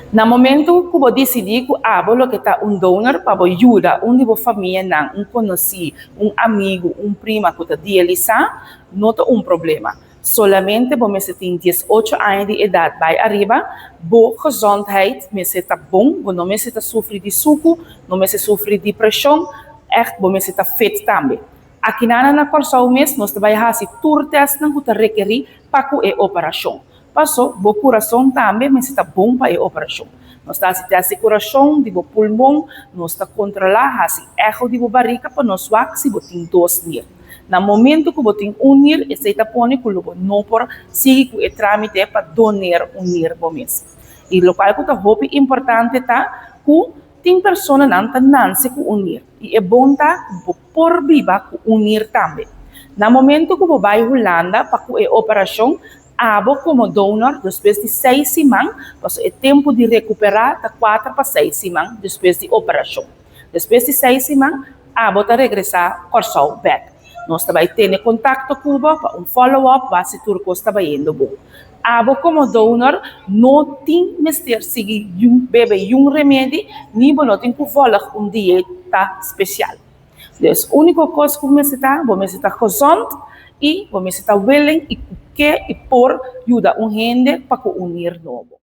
Na momento ku bo disidí ku abo lo ke ta un donor pa bo yuda un di bo famianan, un konosí, un amigu, un prima ku ta dialisá, no ta un problema. Solamente bo mester tin 18 aña di edat bai ariba, bo gezondheid mester ta bon, bo no mester ta sufri di suku, no mester sufri di preshon, ègt bo mester ta fit tambe. Akinan na Kòrsou mes nos ta bai hasi tur tèstnan ku ta rekerí pa ku e operashon. Paso, bo kurason tambe mester ta bon pa e operashon. Nos ta hasi tèst di kurashon, di bo pulmon, nos ta kontrolá, hasi echo di bo barika pa nos wak si bo tin dos nir. Na momentu ku bo tin un nir, esei ta pone ku lo bo no por sigui ku e trámite pa doner un nir bo mes. I lokual ku ta hopi importante ta ku tin personanan ta nanse ku un nir i e bon ta ku bo por biba ku un nir tambe. Na momentu ku bo bai Hulanda pa ku e operashon, Abo komo donor despues di seis siman, pasobra e tempu di rekuperá ta 4 pa 6 siman despues di operashon. Despues di 6 siman, abo ta regresá Kòrsou bèk. Nos ta bai tene kontakto ku bo pa un follow-up wak si tur kos ta bayendo bon. Abo komo donor no tin mester sigui bebe niun remedi, ni bo no tin ku volg un dieta spesial. Dus úniko kos ku mester ta, bo mester ta gezond i bo mester ta willing i ke i por yuda un hende pa ku un nir nobo.